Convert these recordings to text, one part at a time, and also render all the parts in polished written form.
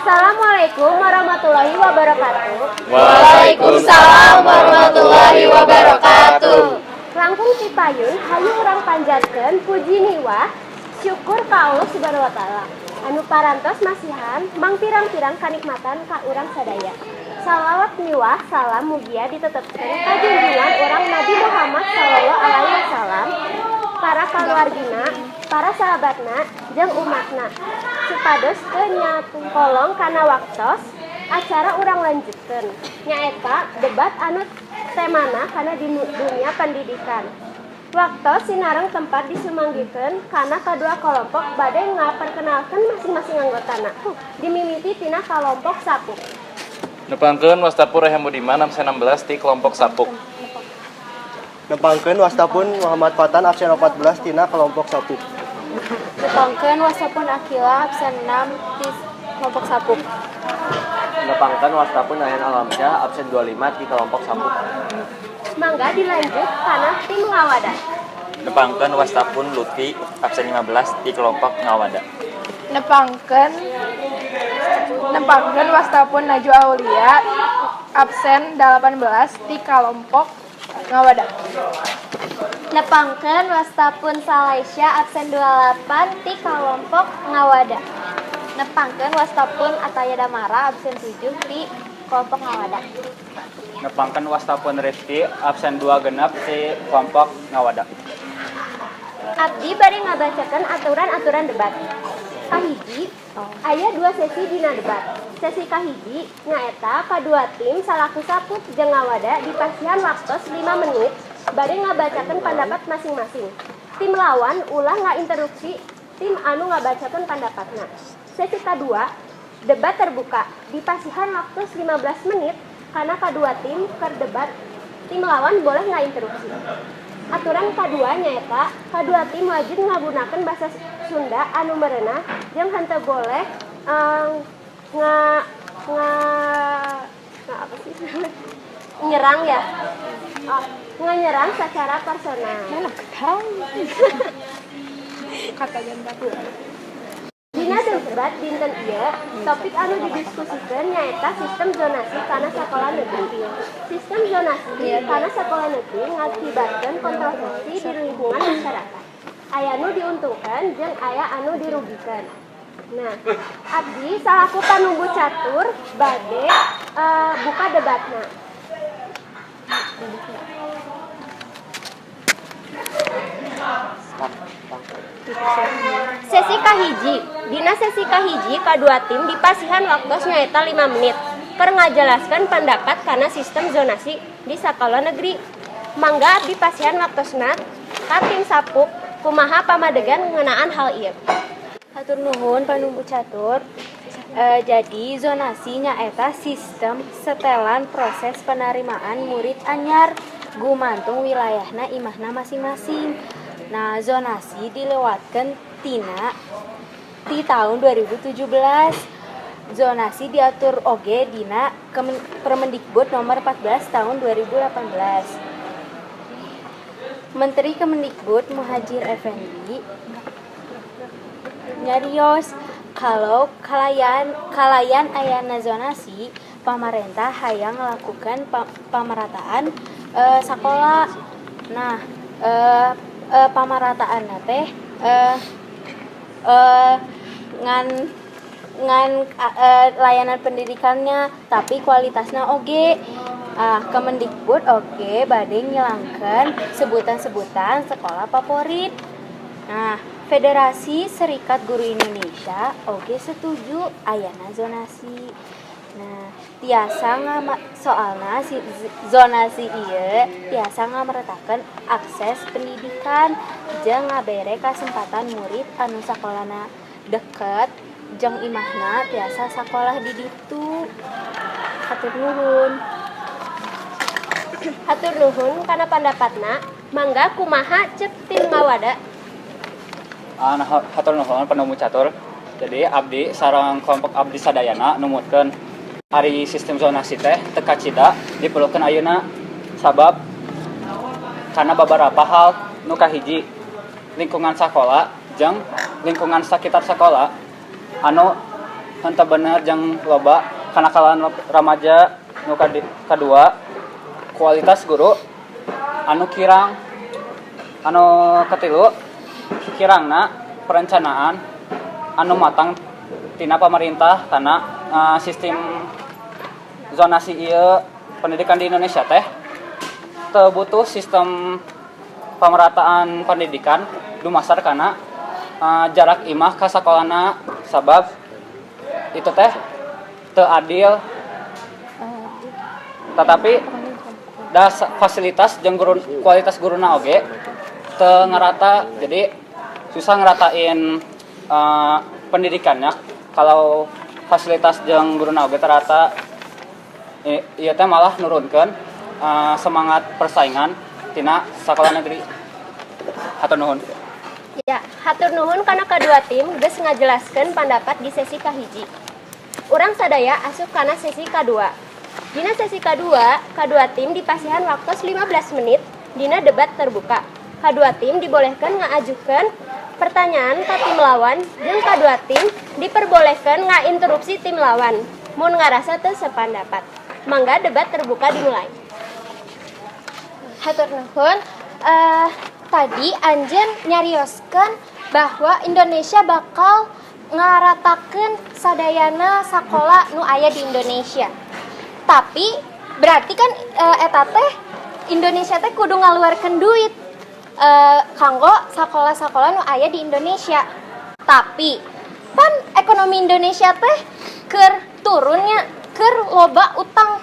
Assalamualaikum warahmatullahi wabarakatuh. Waalaikumsalam warahmatullahi wabarakatuh. Langkung ti payun, hayu urang panjatkeun puji miwah syukur ka Allah Subhanahu wa Taala anu parantos masihan mangpirang-pirang kanikmatan ka urang sadaya. Salawat miwah salam mugia ditetepkeun ka junjungan urang Nabi Muhammad sallallahu alaihi wasallam, para kaluargina, para sahabatna, jeung umatna. Supados teu nyakolong kana waktos, acara urang lanjutkeun. Nyaeta debat anu temana kana di dunia pendidikan. Waktos sinareng tempat disumanggikeun kana kadua kelompok bade ngaperkenalkeun masing-masing anggotana. Dimimiti tina kalompok Sapuk. Nepangkeun, wasta pun Rehan Budiman, absen 16 ti kelompok Sapuk. Nepangkeun, wasta pun Muhammad Fatan, absen 14 tina kelompok Sapuk. Nepangkeun, wasta pun Akila, absen 6 ti kelompok Sapuk. Nepangkeun, wasta pun Ayan Alamsyah, absen 25 ti kelompok Sapuk. Mangga dilanjut kana tim Ngawada. Nepangkeun, wasta pun Lutfi, absen 15 ti kelompok Ngawada. Nepangkeun, wasta pun Najwa Aulia, absen 18 ti kelompok Ngawada. Nepangkeun, wasta pun Salaisya, absen 28 ti kelompok Ngawada. Nepangkeun, wasta pun Ataya Damara, absen 7 ti kelompok Ngawada. Nepangkeun, wasta pun Rifki, absen 26 ti kelompok Ngawada. Abdi bade ngabacakeun aturan-aturan debat. Kahiji, aya dua sesi dina debat. Sesi kahiji nyaeta kadua tim salaku Sapuk jeung Ngawada dipasihan waktos 5 menit bade ngabacakeun pandapat masing-masing. Tim lawan ulah ngainterupsi tim anu ngabacakeun pandapatna. Sesi kedua, debat terbuka, dipasihan waktu 15 menit kana kadua tim keur debat. Tim lawan boleh ngainterupsi. Aturan kadua nyaeta kadua tim wajib ngagunakeun bahasa Sunda anu merenah jeung henteu boleh nga nga nga apa sih, nyerang ya, oh, nganyerang secara personal. Mana tahu. Kata janda. Dina debat dinten ieu, topik anu didiskusikeun nyaeta sistem zonasi kana sakola negeri. Sistem zonasi kana sakola negeri ngakibatkeun kontroversi di lingkungan masyarakat. Aya nu diuntungkan jeung aya anu dirugikan. Nah, abdi salaku panumbu catur bade buka debatna. Sesi kahiji. Dina sesi kahiji, kadua tim dipasihan waktu nyaeta 5 menit keur ngajelaskeun pendapat kana sistem zonasi di sakola negeri. Mangga abdi pasihan waktosna ka tim Sapuk, kumaha pamadegan ngeunaan hal ieu? Hatur nuhun, panumbu catur. Jadi zonasi nyaeta sistem setelan proses penerimaan murid anyar gumantung wilayahna imahna masing-masing. Nah, zonasi dilewatkan tina di tahun 2017. Zonasi diatur oge dina Permendikbud nomor 14 tahun 2018. Menteri Kemendikbud Muhadjir Effendy nyarios kalau kalayan kalayan ayana zonasi, pamarentah hayang ngelakukan pamerataan sekolah. Nah, pamerataan teh ngan ngan layanan pendidikannya, tapi kualitasnya oge. Ah, Kemendikbud oge bade ngilangkeun sebutan-sebutan sekolah favorit. Nah, Federasi Serikat Guru Indonesia oge setuju ayana zonasi. Nah, tiasa ngama soalna si zonasi ieu tiasa ngameretakeun akses pendidikan jeung ngabere kasempatan murid anu sakolana deket jeung imahna tiasa sakolah di ditu. Hatur nuhun. Hatur nuhun kana pandapatna. Mangga, kumaha cek tim Ngawada? Ah, nah, hatur nuhun, panumbu catur. Jadi abdi sareng kelompok abdi sadayana numutkeun ari sistem zonasi teh teu kacida diperlukeun ayeuna, sabab karena beberapa hal. Nu kahiji, lingkungan sekolah jeung lingkungan sekitar sekolah anu henteu bener jeung loba kanakalan remaja. Nu kadua, kualitas guru anu kirang. Anu katilu, kirangna perencanaan anu matang tina pemerintah karena sistem zonasi ieu. Pendidikan di Indonesia teh teu butuh sistem pemerataan pendidikan dumasar karena jarak imah ka sakolana, sabab itu teh teu adil, tetapi das fasilitas jeung guru, kualitas guruna oge teu ngerata, jadi susah ngeratain pendidikannya kalau fasilitas jeung guruna oge teu rata. Ieu teh malah nurunkeun semangat persaingan tina sekolah negeri. Hatur nuhun. Ya, hatur nuhun kana kedua tim geus ngajelaskeun pandapat di sesi kahiji. Urang sadaya asup kana sesi kadua. Dina sesi kadua, kadua tim dipasihan waktu 15 menit dina debat terbuka. Kadua tim dibolehkan ngaajukeun pertanyaan ka tim lawan jeung kadua tim diperbolehkan ngainterupsi tim lawan mun ngarasa teu sependapat. Mangga, debat terbuka dimulai. Hatur nuhun. Tadi anjeun nyarioskeun bahwa Indonesia bakal ngaratakeun sadayana sakola nu aya di Indonesia. Tapi berarti kan eta teh Indonesia teh kudu ngaluarkeun duit kanggo sakola-sakola nu aya di Indonesia. Tapi pan ekonomi Indonesia teh keur turunnya, keur loba utang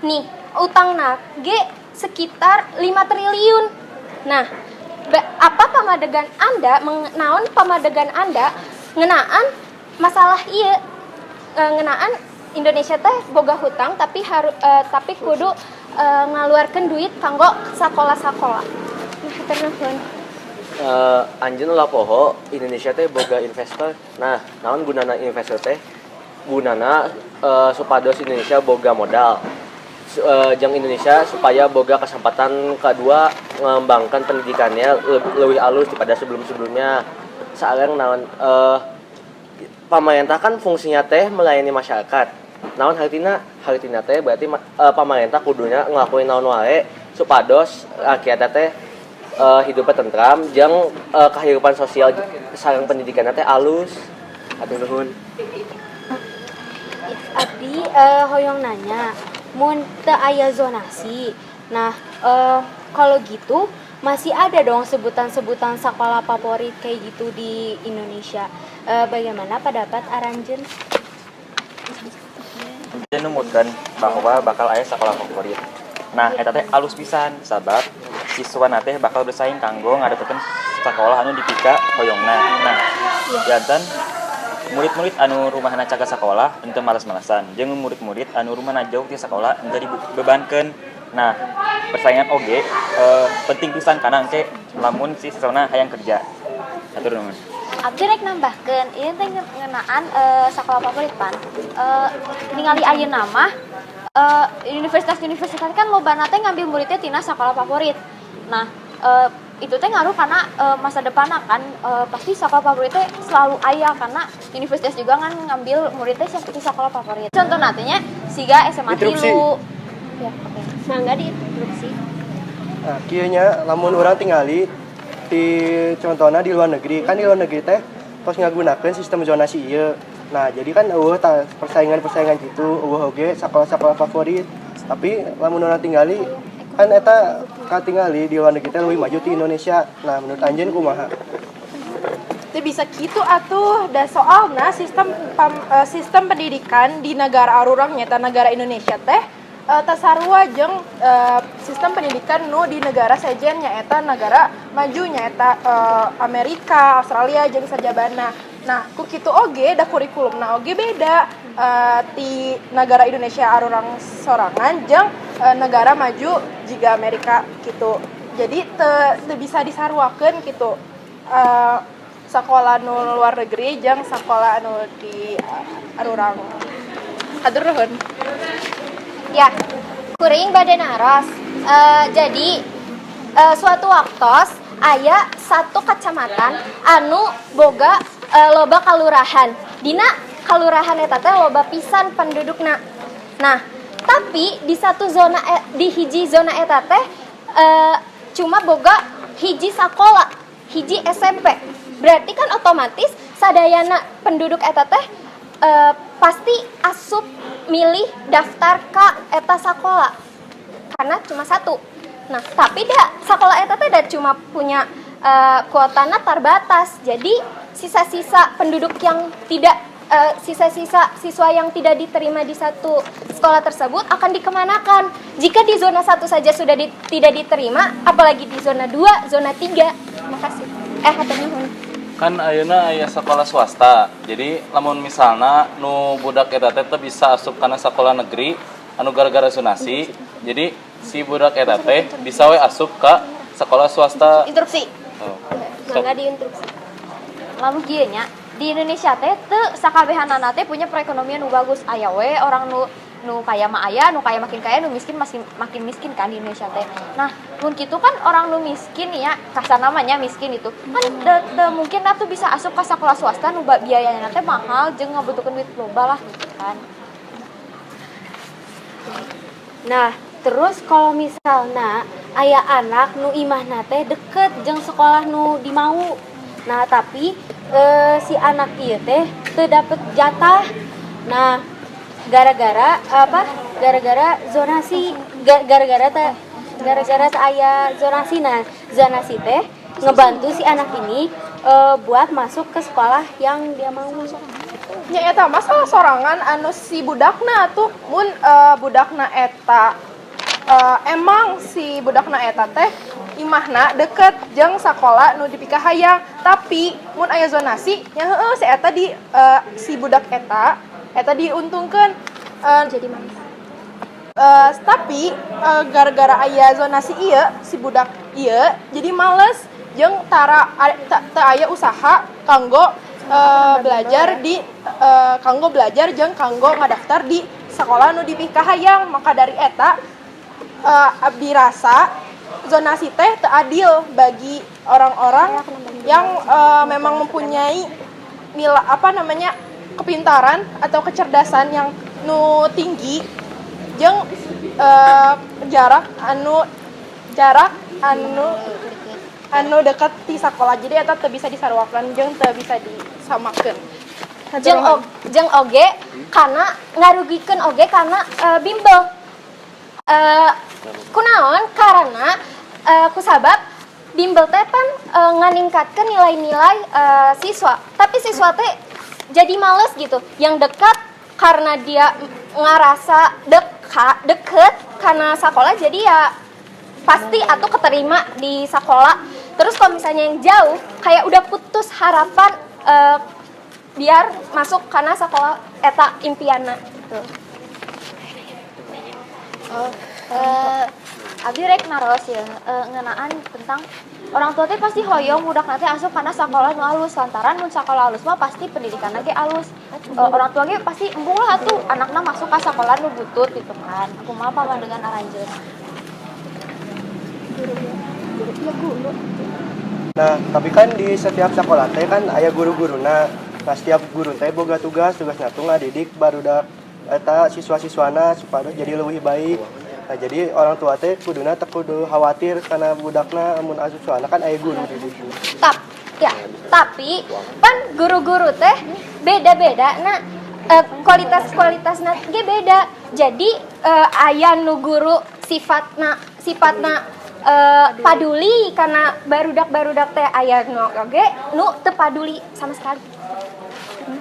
nih, utangna ge sekitar 5 triliun. Nah, apa pamadegan Anda, naon pamadegan Anda ngenaan masalah ieu, ngenaan Indonesia teh boga hutang tapi tapi kudu ngaluarkeun duit kanggo sakola-sakola. Nah, hatur nuhun. Anjeun ulah poho, Indonesia teh boga investor. Nah, naon gunana investor teh? Gunana supados Indonesia boga modal. Jeung Indonesia supaya boga kesempatan kedua mengembangkan pendidikannya lebih alus daripada sebelum-sebelumnya. Soalnya naon, pamarentah kan fungsinya teh melayani masyarakat. Naon hartina? Hartina teh berarti pamarentah kudunya ngelakuin naon wae supados rakyat teh hidupnya tentram jeung kehidupan sosial sareng pendidikannya teh alus. Hatur nuhun. Abdi hoyong nanya, mun teu aya zonasi. Nah, kalau gitu masih ada dong sebutan-sebutan sekolah favorit kayak gitu di Indonesia. Bagaimana pendapat aranjeun? Dia numutkeun bahwa bakal aya sekolah favorit. Nah, eta teh alus pisan sabab siswa teh bakal bersaing kanggo ngadapetkeun sekolah anu dipika hoyongna. Nah, janten murid-murid anu rumahna caket sekolah henteu malas-malasan, jeung murid-murid anu rumahna jauh ti sekolah henteu dibebankeun. Nah, persaingan oge penting pisan karena engke lamun si siswana hayang kerja. Hatur nuhun. Abdi rek nambahkeun, ieu teh ngeunaan sekolah favorit pan. Ningali ayeuna mah universitas-universitas kan lobana teh ngambil muridnya tina sekolah favorit. Nah, itu teh ngaruh karena masa depan kan pasti sekolah favorit teh selalu aya karena universitas juga kan ngambil muridnya di sekolah favorit. Contoh nantinya siga SMA Interupsi. tilu. Ya, oke. Mangga diinterupsi. Nah, kieu nya, lamun urang tingali di contohnya di luar negeri kan, di luar negeri teh tos ngagunakeun sistem zonasi ieu. Nah, jadi kan euweuh persaingan-persaingan gitu, euweuh oge sekolah-sekolah favorit. Tapi lamun urang tingali kan eta katingali di luar negeri teh leuwih maju ti Indonesia. Nah, menurut anjeun kumaha? Teu bisa gitu atuh, da soalna sistem pendidikan di negara arurang, nyaeta negara Indonesia teh teu sarua jeung sistem pendidikan nu di negara sejen, nyaeta negara maju, nyaeta Amerika, Australia jeung sajabana. Nah, ku kitu oge da kurikulumna oge beda ti negara Indonesia arurang sorangan jeung negara maju jiga Amerika gitu. Jadi teu bisa disaruakeun gitu. Sekolah nu luar negeri jeung sekolah anu di arurang. Hatur nuhun. Ya, kuring bade naros. Jadi suatu waktos aya satu kecamatan anu boga loba kalurahan. Dina Kalurahan eta teh loba pisan pendudukna. Nah, tapi di satu zona di hiji zona eta teh cuma boga hiji sakola, hiji SMP. Berarti kan otomatis sadayana penduduk eta teh pasti asup milih daftar ke eta sakola karena cuma satu. Nah, tapi dah sekolah eta teh da cuma punya kuotana terbatas. Jadi sisa-sisa penduduk yang tidak sisa-sisa siswa yang tidak diterima di satu sekolah tersebut akan dikemanakan? Jika di zona satu saja sudah tidak diterima, apalagi di zona 2, zona 3. Makasih. Hatur nuhun. Kan ayeuna aya sekolah swasta. Jadi lamun misalna nu budak eta teh teu bisa asup kana sekolah negeri anu gara-gara zonasi, jadi si budak eta teh bisa we asup ka sekolah swasta. Interupsi. Oh. Sok. Mangga diinstruksi. Lamun kieu nya, di Indonesia teh teu sakabehanana teh punya perekonomian nu bagus. Aya we orang nu nu kaya mah aya, nu kaya makin kaya, nu miskin masih makin miskin kan di Indonesia teh. Nah, mun kitu kan orang nu miskin ya, kasar namanya miskin itu kan teu mungkin atuh bisa asup ka sekolah swasta nu biayanya teh mahal jeung ngabutuhkeun duit loba lah gitu kan. Nah, terus kalau misalnya aya anak nu imahna teh deket jeung sekolah nu dimau. Nah, tapi si anak ieu teh teu dapet jatah. Nah, gara-gara apa? Gara-gara zonasi, gara-gara teh aya zonasi. Nah, zonasi teh ngebantu si anak ini buat masuk ke sekolah yang dia mau. Nya eta masalah sorangan anu si budakna tuh. Mun budakna eta emang si budakna eta teh imahna deket jeung sakola nu dipikahayang, tapi mun aya zonasi nya heueuh si eta di si budak eta eta diuntungkeun. Jadi manis. Tapi gara-gara aya zonasi ieu si budak ieu jadi males jeung tara teu aya usaha kanggo belajar di kanggo belajar jeung kanggo ngadaftar di sekolah nu dipikahayang. Maka dari eta abdi rasa zonasi teh teu adil bagi orang-orang yang memang mempunyai nilai apa namanya kepintaran atau kecerdasan yang nu tinggi jeung jarak anu anu dekat di sekolah. Jadi eta teu bisa disaruakeun jeung teu bisa disamakeun. Jeung oge karena ngarugikeun oge karena bimbel. Kunaon? Karena kusabab bimbel teh pan nganingkatkeun nilai-nilai siswa, tapi siswa teh jadi males gitu. Yang dekat karena dia ngerasa deket karena sekolah, jadi ya pasti atau keterima di sekolah. Terus kalau misalnya yang jauh kayak udah putus harapan biar masuk karena sekolah eta impianna gitu. Oh, abdi rek naros ya ngeunaan tentang orang tua teh pasti hoyong budak teh asup kana sakola nu alus, lantaran mun sakola alus mah pasti pendidikanna ge alus. Orang tua ge pasti embung lah atuh anakna masuk ka sakola nu butut gitu kan. Kumaha pandangan aranjeun? Nah, tapi kan di setiap sekolah teh kan aya guru-guruna. Nah, setiap guru teh boga tugas, tugasnya tuh ngadidik barudak eta siswa-siswana supaya jadi lebih baik. Nah, jadi orang tua teh kuduna teu kudu khawatir karena budakna mun asup soalna kan aya guru di ditu. Ya, tapi pan guru-guru teh beda-beda. Nah, kualitas-kualitasna ge beda. Jadi aya nu guru sifatna sifatna paduli karena barudak-barudak teh, aya nu oge nu teu paduli sama sekali.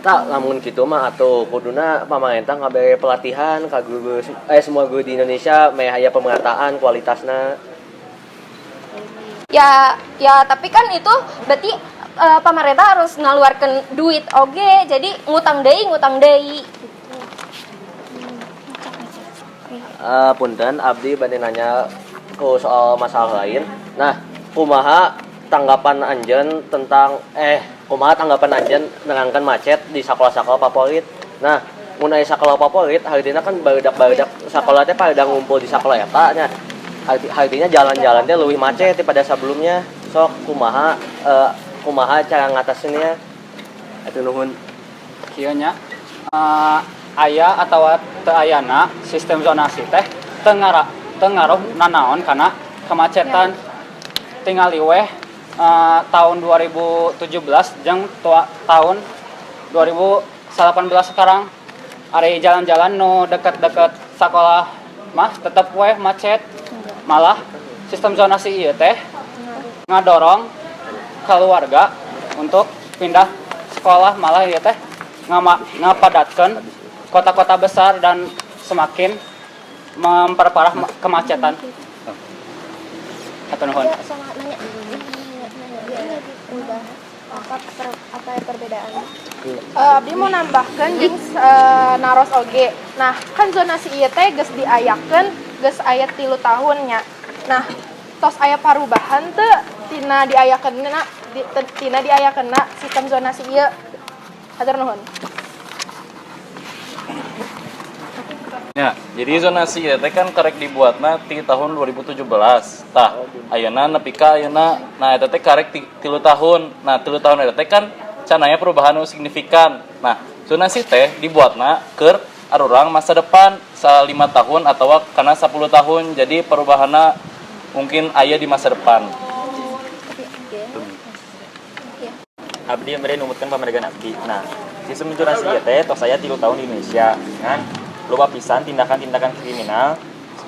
Tak lamun kitu mah atuh kuduna pamarentah ngabere pelatihan ka guru semua guru di Indonesia meh aya pemerataan kualitasna. Ya ya, tapi kan itu berarti pemerintah harus ngaluarkeun duit oge, jadi ngutang deui ngutang deui. Punten, abdi bade nanya ke soal masalah lain. Nah, kumaha tanggapan anjeun tentang kumaha tanggapan anjeun nerangkan macet di sekolah-sekolah favorit? Nah, mun aya sekolah favorit hartina kan barudak-barudak sekolah teh pada ngumpul di sekolah eta nya. Artinya jalan-jalan teh leuwih macet daripada sebelumnya. Sok kumaha kumaha cara ngatasinnya? Atuh nuhun. Kieu nya. Aya atau teu ayana sistem zonasi teh teu ngaruh nanaon karena kemacetan. Tingali weh tahun 2017 jeung tahun 2018 sekarang, ari jalan-jalan nu deket-deket sekolah mah tetep weh macet. Malah sistem zonasi ieu teh ngadorong keluarga untuk pindah sekolah, malah ieu teh ngapadatkeun kota-kota besar dan semakin memperparah kemacetan. Hatur nuhun. Ya, sama nanya nanya udah apa ya perbedaan? Abdi mau nambahkan jeung naros oge. Nah, kan zonasi ieu teh geus diayakeun geus aya 3 tahun nya. Nah, tos aya parubahan teu tina diayakeunna sistem zonasi ieu? Hatur nuhun. Ya, jadi zonasi ieu teh kan karek dibuatna ti tahun 2017. Tah, ayeuna nepi ka ayeuna, nah eta teh karek 3 tahun. Nah, 3 tahun eta teh kan can aya perubahan nu signifikan. Nah, zonasi teh dibuatna keur arurang masa depan sa 5 tahun atau karena 10 tahun. Jadi perubahanna mungkin aya di masa depan. Abdi yang bade numutkeun pamadegan abdi. Nah, sistem zonasi ieu teh tos aya 3 tahun di Indonesia. Ngan loba pisan tindakan-tindakan kriminal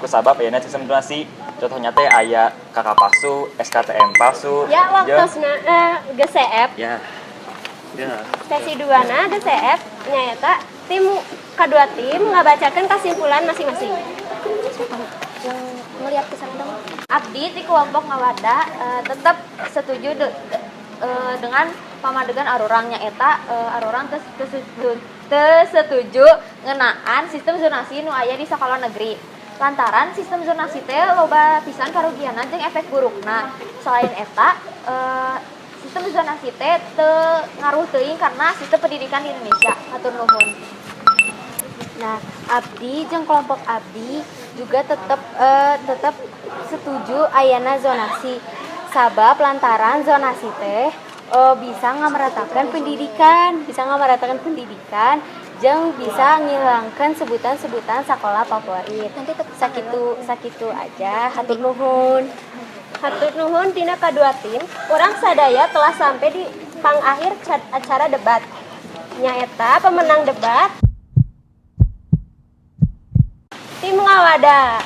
kusabab ayana sistem zonasi. Contohnya teh aya KK palsu, SKTM palsu. Ya, waktosna geus seep. Ya. Ya. Sesi 2 na geus seep, nyaeta tim kedua tim ngabacakeun kesimpulan masing-masing. Yang melihat ke sana dong. Abdi di kelompok Ngawada tetap setuju dengan pamadegan arurang, nyaeta arurang teu setuju ngeunaan sistem zonasi nu aya di sekolah negeri lantaran sistem zonasi teh loba pisan karugianna jeung efek burukna. Selain eta, sistem zonasi teh teu ngaruh teuing karena sistem pendidikan di Indonesia. Hatur nuhun. Nah, abdi jeung kelompok abdi juga tetap setuju ayana zonasi. Sabab lantaran zonasi teh bisa ngameratakan pendidikan, bisa ngameratakan pendidikan jeung bisa ngilangkan sebutan-sebutan sekolah favorit. Nanti tetep Sakitu sakitu aja, hatur nuhun. Hatur nuhun tina kadua tim, urang sadaya telah sampai di pangakhir acara debat. Nyaeta pemenang debat tim Ngawada.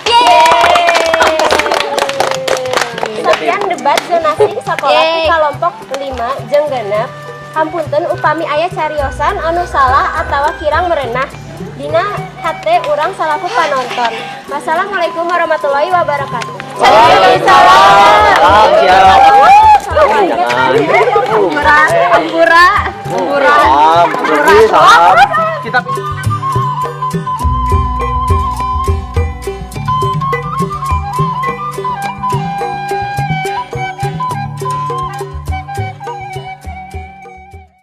Sekian debat zonasi sekolah ti kelompok 5 jeung 6. Hapunten upami aya cariosan anu salah atawa kirang merenah dina hate urang salaku panonton. Wassalamualaikum warahmatullahi wabarakatuh. Salam, siap. Hampura, hampura, hampura. Salam, salam. Kita